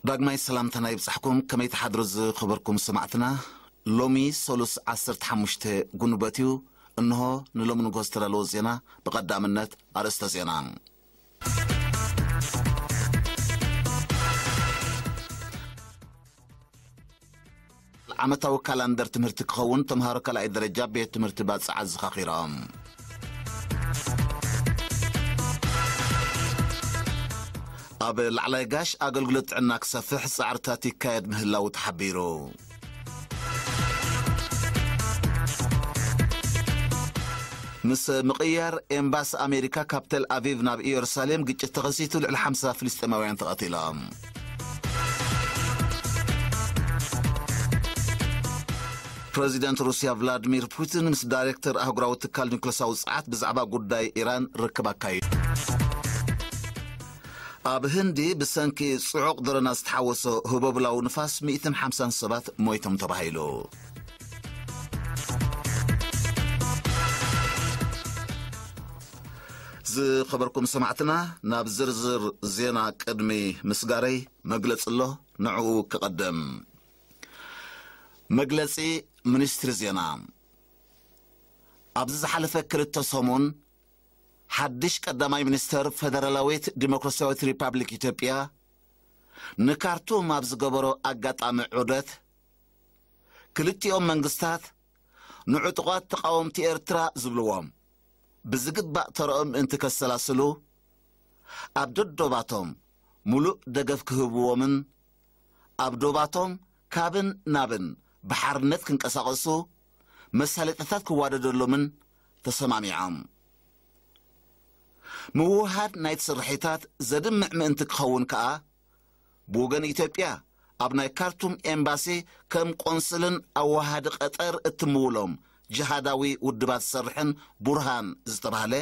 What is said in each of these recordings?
ዳግማይ ሰላምታና ይብጻሕኩም። ከመይ ትሓድሩ ዝኸበርኩም ሰማዕትና? ሎሚ ሰሉስ ዓሰርተ ሓሙሽተ ጉንበት እዩ። እንሆ ንሎሚ ንግሆ ዝተዳለወ ዜና ብቐዳምነት ኣርእስተ ዜና። ዓመታዊ ካላንደር ትምህርቲ ክኸውን ተምሃሮ ካልኣይ ደረጃ ቤት ትምህርቲ ባጽዕ ኣዘኻኺሮም። ኣብ ላዕላይ ጋሽ ኣገልግሎት ጥዕና ክሰፍሕ ጻዕርታት ይካየድ ምህላዉ ተሓቢሩ። ምስ ምቕያር ኤምባሲ ኣሜሪካ ካብ ቴል ኣቪቭ ናብ ኢየሩሳሌም ግጭት ተኸሲቱ፣ ልዕሊ ሓምሳ ፍልስጤማውያን ተቐቲሎም። ፕረዚደንት ሩስያ ቭላድሚር ፑቲን ምስ ዳይሬክተር ኣህጉራዊ ትካል ኒውክለሳዊ ጸዓት ብዛዕባ ጉዳይ ኢራን ርክብ ኣካይዱ። ኣብ ህንዲ ብሰንኪ ጽዑቕ ደረና ዝተሓወሶ ህቦብላዊ ንፋስ ሚእትን ሓምሳን ሰባት ሞይቶም ተባሂሉ። ዝኸበርኩም ሰማዕትና፣ ናብ ዝርዝር ዜና ቅድሚ ምስጋረይ መግለጺ ኣሎ፣ ንዕኡ ክቐድም። መግለጺ ሚኒስትሪ ዜና። ኣብዚ ዝሓለፈ ክልተ ሰሙን ሓድሽ ቀዳማይ ሚኒስተር ፈደራላዊት ዲሞክራሲያዊት ሪፓብሊክ ኢትዮጵያ ንካርቱም ኣብ ዝገበሮ ኣጋጣሚ ዑደት፣ ክልቲኦም መንግስታት ንዕጡቓት ተቓወምቲ ኤርትራ ዝብልዎም ብዝግባእ ተረኦም ምእንቲ ከሰላስሉ፣ ኣብ ደዶባቶም ምሉእ ደገፍ ክህብዎምን ኣብ ዶባቶም ካብን ናብን ብሓርነት ክንቀሳቐሱ መሳለጥታት ክዋደደሎምን ተሰማሚዖም። ምውሃድ ናይቲ ስርሒታት ዘድምዕ ምእንቲ ክኸውን ከኣ፣ ብወገን ኢትዮጵያ ኣብ ናይ ካርቱም ኤምባሲ ከም ቆንስልን ኣወሃዲ ቀጠር እትምውሎም ጅሃዳዊ ውድባት ዝሰርሕን ቡርሃን ዝተባህለ፣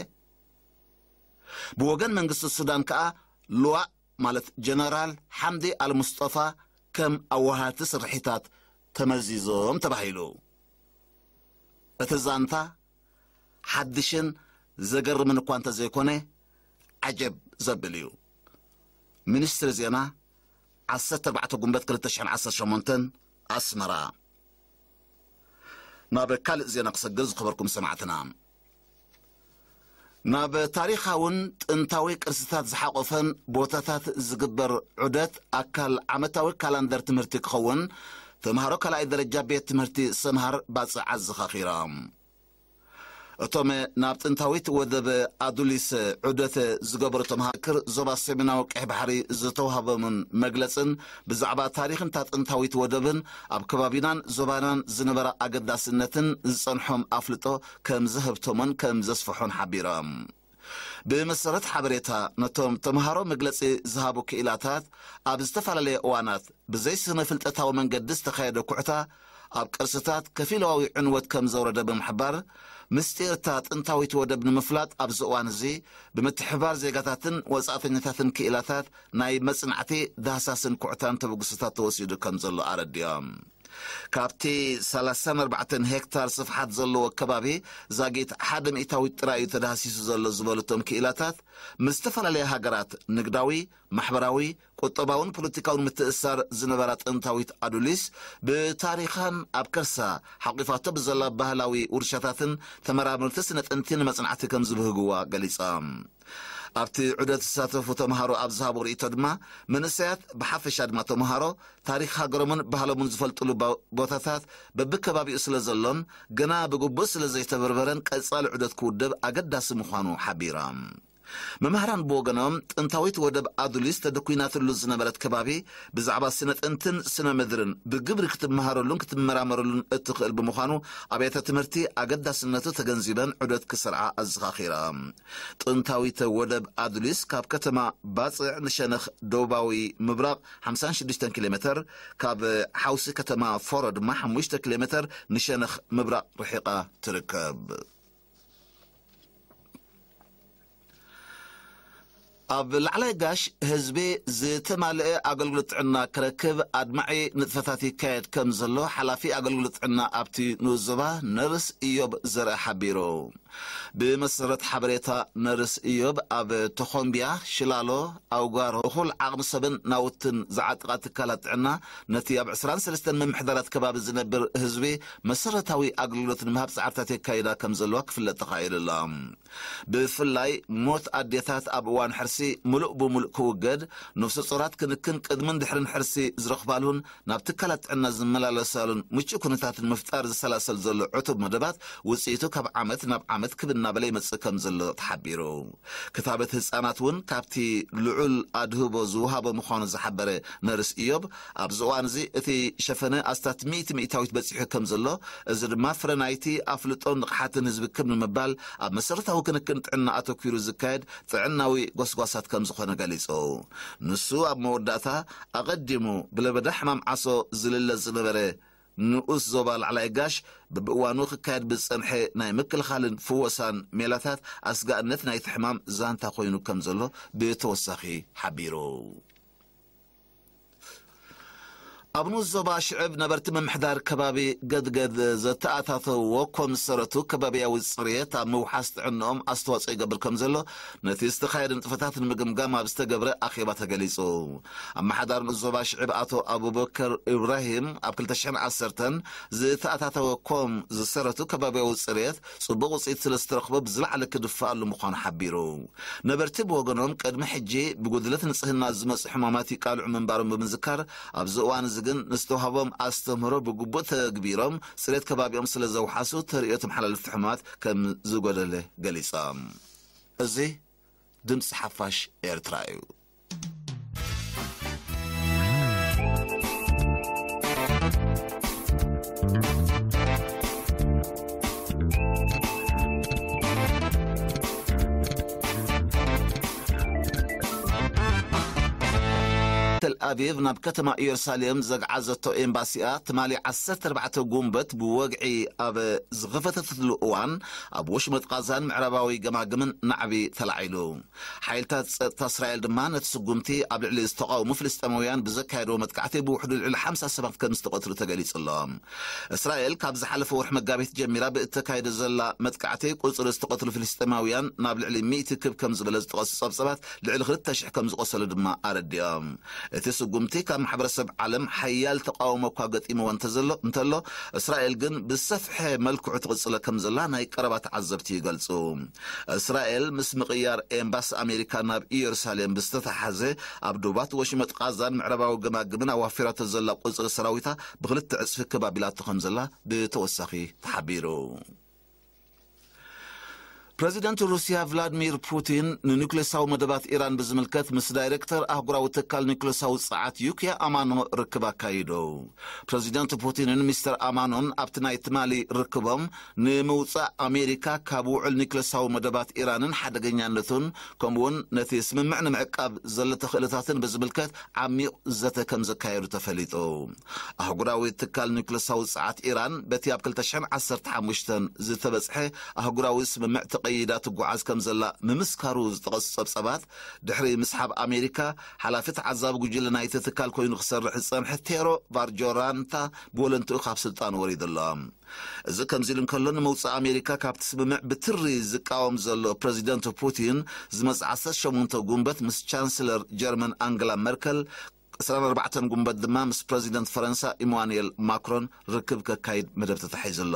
ብወገን መንግስቲ ሱዳን ከኣ ልዋእ ማለት ጀነራል ሓምዲ ኣልሙስጠፋ ከም ኣወሃድቲ ስርሒታት ተመዚዞም ተባሂሉ። እቲ ዛንታ ሓድሽን ዘገርምን እኳ እንተዘይኮነ፣ ዓጀብ ዘብል እዩ። ሚኒስትሪ ዜና፣ ዓሰርተ ኣርባዕተ ጉንበት ክልተ ሽሕን ዓሰርተ ሸሞንተን፣ ኣስመራ። ናብ ካልእ ዜና ክሰግር፣ ዝኸበርኩም ሰማዕትና፣ ናብ ታሪኻውን ጥንታዊ ቅርስታት ዝሓቖፈን ቦታታት ዝግበር ዑደት ኣካል ዓመታዊ ካላንደር ትምህርቲ ክኸውን ተምሃሮ ካልኣይ ደረጃ ቤት ትምህርቲ ሰምሃር ባጽዕ ኣዘኻኺሮም። እቶም ናብ ጥንታዊት ወደብ ኣዱሊስ ዑደት ዝገበሩ ተምሃሮ ክር ዞባ ሰሜናዊ ቀይሕ ባሕሪ ዝተዋህቦምን መግለጽን ብዛዕባ ታሪኽን እታ ጥንታዊት ወደብን ኣብ ከባቢናን ዞባናን ዝነበራ ኣገዳስነትን ዝጸንሖም ኣፍልጦ ከም ዘህብቶምን ከም ዘስፍሖን ሓቢሮም። ብመሰረት ሓበሬታ፣ ነቶም ተምሃሮ መግለጺ ዝሃቡ ክኢላታት ኣብ ዝተፈላለየ እዋናት ብዘይ ስነ ፍልጠታዊ መንገዲ ዝተኻየደ ኩዕታ ኣብ ቅርስታት ከፊላዊ ዕንወት ከም ዘውረደ ብምሕባር፣ ምስጢር እታ ጥንታዊት ወደብ ንምፍላጥ ኣብዚ እዋን እዚ ብምትሕብባር ዜጋታትን ወጻእተኛታትን ክኢላታት ናይ መጽናዕቲ ዳህሳስን ኩዕታን ተበግሶታት ተወሲዱ ከም ዘሎ ኣረዲኦም። ካብቲ ሰላሳን ኣርባዕተን ሄክታር ስፍሓት ዘለዎ ከባቢ ዛጊት ሓደ ሚእታዊት ጥራይ እዩ ተዳህሲሱ ዘሎ ዝበሉቶም ክኢላታት፣ ምስ ዝተፈላለያ ሃገራት ንግዳዊ፣ ማሕበራዊ፣ ቁጠባውን ፖለቲካውን ምትእስሳር ዝነበራ ጥንታዊት ኣዱሊስ፣ ብታሪኻን ኣብ ከርሳ ሓቂፋቶ ብዘላ ባህላዊ ውርሻታትን ተመራመርቲ ስነ ጥንቲን መጽናዕቲ ከም ዝብህግዋ ገሊጻ። ኣብቲ ዑደት ዝሳተፉ ተምሃሮ ኣብ ዝሃቦ ርእይቶ ድማ፣ መንእሰያት ብሓፈሻ ድማ ተምሃሮ ታሪኽ ሃገሮምን ባህሎምን ዝፈልጥሉ ቦ-፣ ቦታታት በብከባቢኡ ስለ ዘሎን ገና ብግቡእ ስለ ዘይተበርበረን ቀጻሊ ዑደት ክውደብ ኣገዳሲ ምዃኑ ሓቢሮም። መምህራን ብወገኖም፣ ጥንታዊት ወደብ ኣዱሊስ ተደኲናትሉ ዝነበረት ከባቢ ብዛዕባ ስነ ጥንትን ስነ ምድርን ብግብሪ ክትመሃረሉን ክትመራመረሉን እትኽእል ብምዃኑ፣ ኣብያተ ትምህርቲ ኣገዳስነቱ ተገንዚበን ዑደት ክሰርዓ ኣዘኻኺራ። ጥንታዊት ወደብ ኣዱሊስ ካብ ከተማ ባጽዕ ንሸነኽ ደቡባዊ ምብራቕ ሓምሳን ሽዱሽተን ኪሎ ሜተር፣ ካብ ሓውሲ ከተማ ፎሮ ድማ ሓሙሽተ ኪሎ ሜተር ንሸነኽ ምብራቕ ርሒቓ ትርከብ። ኣብ ላዕላይ ጋሽ ህዝቢ ዝተማልአ ኣገልግሎት ጥዕና ክረክብ ኣድማዒ ንጥፈታት ይካየድ ከም ዘሎ ሓላፊ ኣገልግሎት ጥዕና ኣብቲ ንኡስ ዞባ ነርስ ኢዮብ ዘርአ ሓቢሩ። ብመሰረት ሓበሬታ ነርስ እዮብ፣ ኣብ ተኾምቢያ፣ ሽላሎ፣ ኣውጋሮ፣ እኹል ዓቕሚ ሰብን ናውትን ዝዓጥቓ ትካላት ጥዕና፣ ነቲ ኣብ ዕስራን ሰለስተን ምምሕዳራት ከባቢ ዝነብር ህዝቢ መሰረታዊ ኣገልግሎት ንምሃብ ጻዕርታት የካይዳ ከም ዘለዋ ክፍለጥ ተኻኢሉ ኣሎ። ብፍላይ ሞት ኣዴታት ኣብ እዋን ሕርሲ ምሉእ ብምሉእ ክውገድ፣ ነፍሰ ጾራት ክንክን ቅድምን ድሕርን ሕርሲ ዝረኽባሉን ናብ ትካላት ጥዕና ዝመላለሳሉን ምቹእ ኩነታትን ምፍጣር ዝሰላሰል ዘሎ ዕቱብ መደባት ውጽኢቱ ካብ ዓመት ናብ ዓመት ክብ እናበለ ይመጽእ ከም ዘሎ ተሓቢሩ። ክታበት ህጻናት እውን ካብቲ ልዑል ኣድህቦ ዝወሃቦ ምዃኑ ዝሓበረ ነርስ እዮብ፣ ኣብዚ እዋን እዚ እቲ ሸፈነ ኣስታት ሚእቲ ሚእታዊት በጺሑ ከም ዘሎ፣ እዚ ድማ ፍረ ናይቲ ኣፍልጦን ንቕሓትን ህዝቢ ክብ ንምባል ኣብ መሰረታዊ ክንክን ጥዕና ኣተኲሩ ዝካየድ ጥዕናዊ ጎስጓሳት ከም ዝኾነ ገሊጹ። ንሱ ኣብ መወዳእታ፣ ኣቐዲሙ ብለበዳ ሕማም ዓሶ ዝልለ ዝነበረ ንኡስ ዞባ ላዕላይ ጋሽ፣ ብብእዋኑ ክካየድ ብዝጸንሐ ናይ ምክልኻልን ፍወሳን ሜላታት ኣስጋእነት ናይቲ ሕማም ዛንታ ኮይኑ ከም ዘሎ ብተወሳኺ ሓቢሩ። ኣብ ንኡስ ዞባ ሽዕብ ነበርቲ ምምሕዳር ከባቢ ገድገድ ዘተኣታተውዎ ኮም ዝሰረቱ ከባብያዊ ጽሬት ኣብ ምውሓስ ጥዕንኦም ኣስተዋጽኦ ይገብር ከም ዘሎ ነቲ ዝተኻየደ ንጥፈታት ንምግምጋም ኣብ ዝተገብረ ኣኼባ ተገሊጹ። ኣመሓዳሪ ንኡስ ዞባ ሽዕብ ኣቶ ኣቡበከር ኢብራሂም ኣብ ክልተ ሽሕን ዓሰርተን ዝተኣታተወ ኮም ዝሰረቱ ከባብያዊ ጽሬት ጽቡቕ ውጽኢት ስለ ዝተረኽቦ ብዝለዓለ ክድፈኣሉ ምዃኑ ሓቢሩ። ነበርቲ ብወገኖም ቅድሚ ሕጂ ብጉድለት ንጽህና ዝመጹ ሕማማት ይቃልዑ ምንባሮም ብምዝካር፣ ኣብዚ እዋን እዚ ግን ንዝተዋህቦም ኣስተምህሮ ብግቡእ ተግቢሮም ጽሬት ከባቢኦም ስለ ዘውሓሱ ተርእዮ ተመሓላለፍቲ ሕማማት ከም ዝጎደለ ገሊጾም። እዚ ድምፂ ሓፋሽ ኤርትራ እዩ። ተል ኣቪቭ ናብ ከተማ ኢየሩሳሌም ዘግዓዘቶ ኤምባሲኣ ትማሊ ዓሰርተ ኣርባዕተ ጉንበት ብወግዒ ኣብ ዝኸፈተትሉ እዋን፣ ኣብ ወሽመጥ ቃዛን ምዕራባዊ ገማግምን ናዕቢ ተላዒሉ። ሓይልታት ጸጥታ እስራኤል ድማ ነቲ ስጉምቲ ኣብ ልዕሊ ዝተቓወሙ ፍልስጤማውያን ብዘካየድዎ መጥቃዕቲ ብውሕዱ ልዕሊ ሓምሳ ሰባት ከም ዝተቐትሉ ተገሊጹ ኣሎ። እስራኤል ካብ ዝሓለፈ ወርሒ መጋቢት ጀሚራ ብእተካይደ ዘላ መጥቃዕቲ ቁጽሪ ዝተቐትሉ ፍልስጤማውያን ናብ ልዕሊ ሚእቲ ክብ ከም ዝበለ ዝጠቐሱ ጸብጸባት ልዕሊ ክልተ ሽሕ ከም ዝቖሰሉ ድማ ኣረዲኦም። እቲ ስጉምቲ ካብ ማሕበረሰብ ዓለም ሓያል ተቓውሞ እኳ ገጢምዎ እንተዘሎ፣ እንተሎ፣ እስራኤል ግን ብሰፍሐ መልክዑ ትቕጽሎ ከም ዘላ ናይ ቀረባ ተዓዘብቲ ይገልጹ። እስራኤል ምስ ምቕያር ኤምባሲ ኣሜሪካ ናብ ኢየሩሳሌም ብዝተተሓሓዘ፣ ኣብ ዶባት ወሽመጥ ቃዛን ምዕራባዊ ገማግምን ኣዋፊራቶ ዘላ ቁጽሪ ሰራዊታ ብክልተ ዕጽፊ ክብ ኣቢላቶ ከም ዘላ ብተወሳኺ ተሓቢሩ። ፕረዚደንት ሩስያ ቭላድሚር ፑቲን ንኒውክሌሳዊ መደባት ኢራን ብዝምልከት ምስ ዳይሬክተር ኣህጉራዊ ትካል ኒውክሌሳዊ ጸዓት ዩኪያ ኣማኖ ርክብ ኣካይዱ። ፕረዚደንት ፑቲንን ሚስተር ኣማኖን ኣብቲ ናይ ትማሊ ርክቦም፣ ንምውጻእ ኣሜሪካ ካብ ውዕል ኒውክሌሳዊ መደባት ኢራንን ሓደገኛነቱን፣ ከምኡውን ነቲ ስምምዕ ንምዕቃብ ዘሎ ተኽእሎታትን ብዝምልከት ዓሚቕ ዘተ ከም ዘካየዱ ተፈሊጡ። ኣህጉራዊ ትካል ኒውክሌሳዊ ጸዓት ኢራን በቲ ኣብ ክልተ ሽሕን ዓሰርተ ሓሙሽተን ዝተበጽሐ ኣህጉራዊ ስምምዕ ተቐይዳ ትጓዓዝ ከም ዘላ ምምስካሩ ዝጠቐሱ ጸብጸባት፣ ድሕሪ ምስሓብ ኣሜሪካ፣ ሓላፊ ተዓዛቢ ጉጅለ ናይቲ ትካል ኮይኑ ክሰርሕ ዝጸንሐ ቴሮ ቫርጆራንታ ብወለንትኡ ካብ ስልጣን ወሪዱ ኣሎ። እዚ ከምዚ ኢሉ እንከሎ፣ ንምውጻእ ኣሜሪካ ካብቲ ስምምዕ ብትሪ ዝቃወም ዘሎ ፕረዚደንት ፑቲን፣ ዝመጽእ ዓሰርተ ሸሞንተ ጉንበት ምስ ቻንስለር ጀርመን ኣንገላ መርከል፣ ዕስራን ኣርባዕተን ጉንበት ድማ ምስ ፕረዚደንት ፈረንሳ ኢማኑኤል ማክሮን ርክብ ከካይድ መደብ ተታሒዙ ኣሎ።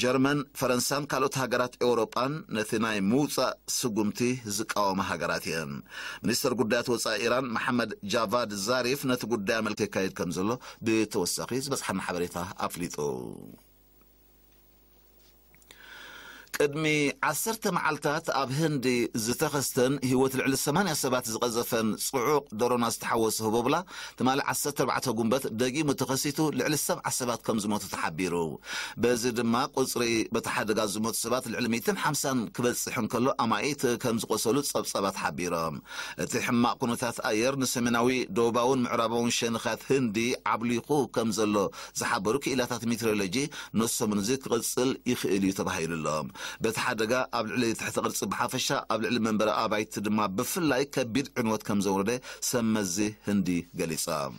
ጀርመን፣ ፈረንሳን ካልኦት ሃገራት ኤውሮጳን ነቲ ናይ ምውጻእ ስጉምቲ ዝቃወማ ሃገራት እየን። ሚኒስተር ጉዳያት ወጻኢ ኢራን መሓመድ ጃቫድ ዛሪፍ ነቲ ጉዳይ ኣመልኪቱ የካይድ ከም ዘሎ ብተወሳኺ ዝበጽሓና ሓበሬታ ኣፍሊጡ። ቅድሚ ዓሰርተ መዓልታት ኣብ ህንዲ ዝተኸስተን ህይወት ልዕሊ ሰማንያ ሰባት ዝቐዘፈን ጽዑቕ ደሮና ዝተሓወሰ ህቦብላ፣ ትማሊ ዓሰርተ ኣርባዕተ ጉንበት ደጊሙ ተኸሲቱ ልዕሊ ሰብዓ ሰባት ከም ዝሞቱ ተሓቢሩ። በዚ ድማ ቁጽሪ በቲ ሓደጋ ዝሞቱ ሰባት ልዕሊ ሚእትን ሓምሳን ክበጽሕ እንከሎ፣ ኣማኢት ከም ዝቆሰሉ ጸብጻባት ሓቢሮም። እቲ ሕማቕ ኩነታት ኣየር ንሰሜናዊ፣ ደቡባውን ምዕራባውን ሸነኻት ህንዲ ዓብሊኹ ከም ዘሎ ዝሓበሩ ክኢላታት ሜትሮሎጂ፣ ነዚ ሰሙን እዚ ክቕጽል ይኽእል እዩ ተባሂሉ ኣሎ። በቲ ሓደጋ ኣብ ልዕሊ ትሕቲ ቅርጺ ብሓፈሻ፣ ኣብ ልዕሊ መንበሪ ኣባይቲ ድማ ብፍላይ ከቢድ ዕንወት ከም ዘውረደ ሰብ መዚ ህንዲ ገሊጾም።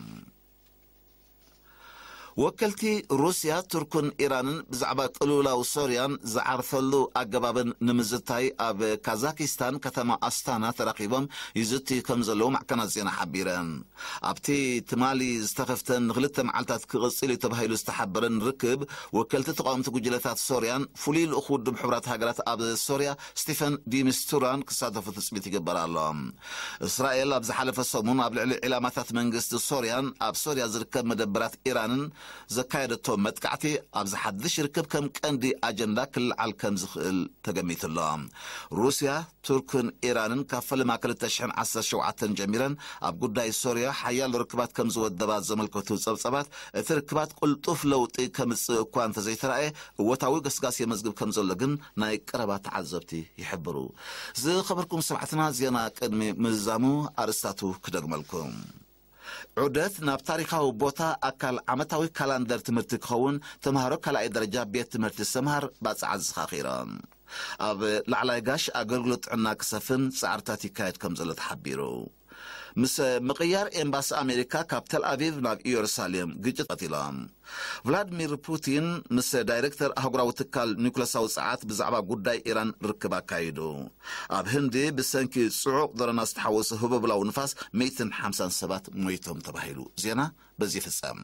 ወከልቲ ሩስያ፣ ቱርክን ኢራንን ብዛዕባ ቅልውላው ሶርያን ዝዓርፈሉ ኣገባብን ንምዝታይ ኣብ ካዛኪስታን ከተማ ኣስታና ተራኺቦም ይዝትዩ ከም ዘለዉ ማዕከናት ዜና ሓቢረን። ኣብቲ ትማሊ ዝተኸፍተን ንክልተ መዓልታት ክቕጽል እዩ ተባሂሉ ዝተሓበረን ርክብ፣ ወከልቲ ተቃወምቲ ጉጅለታት ሶርያን ፍሉይ ልኡኽ ውድብ ሕቡራት ሃገራት ኣብ ሶርያ ስቲፈን ዲሚስቱራን ክሳተፉ ትጽቢት ይግበር ኣሎ። እስራኤል ኣብ ዝሓለፈ ሰሙን ኣብ ልዕሊ ዒላማታት መንግስቲ ሶርያን ኣብ ሶርያ ዝርከብ መደበራት ኢራንን ዘካየደቶ መጥቃዕቲ ኣብዚ ሓድሽ ርክብ ከም ቀንዲ ኣጀንዳ ክልዓል ከም ዝኽእል ተገሚቱ ኣሎ። ሩስያ፣ ቱርክን ኢራንን ካብ ፈለማ ክልተ ሽሕን ዓሰርተ ሸውዓተን ጀሚረን ኣብ ጉዳይ ሶርያ ሓያሎ ርክባት ከም ዝወደባ ዘመልከቱ ጸብጸባት፣ እቲ ርክባት ቅልጡፍ ለውጢ ከምጽእ እኳ እንተዘይተራእየ፣ እወታዊ ገስጋስ የመዝግብ ከም ዘሎ ግን ናይ ቀረባ ተዓዘብቲ ይሕብሩ። ዝኸበርኩም ሰማዕትና፣ ዜና ቅድሚ ምዝዛሙ ኣርእስታቱ ክደግመልኩም። ዑደት ናብ ታሪኻዊ ቦታ ኣካል ዓመታዊ ካላንደር ትምህርቲ ክኸውን ተምሃሮ ካልኣይ ደረጃ ቤት ትምህርቲ ሰምሃር ባጽዓ ዝኻኺሮም። ኣብ ላዕላይ ጋሽ ኣገልግሎት ጥዕና ክሰፍን ጻዕርታት ይካየድ ከም ዘሎ ተሓቢሩ። ምስ ምቕያር ኤምባሲ ኣሜሪካ ካብ ተል ኣቪቭ ናብ ኢየሩሳሌም ግጭት ቀቲሎም። ቭላድሚር ፑቲን ምስ ዳይሬክተር ኣህጉራዊ ትካል ኒኩለሳዊ ጸዓት ብዛዕባ ጉዳይ ኢራን ርክብ ኣካይዱ። ኣብ ህንዲ ብሰንኪ ጽዑቕ ደረና ዝተሓወሰ ህቦብላዊ ንፋስ ሚእትን ሓምሳን ሰባት ሞይቶም ተባሂሉ። ዜና በዚ ይፍጸም።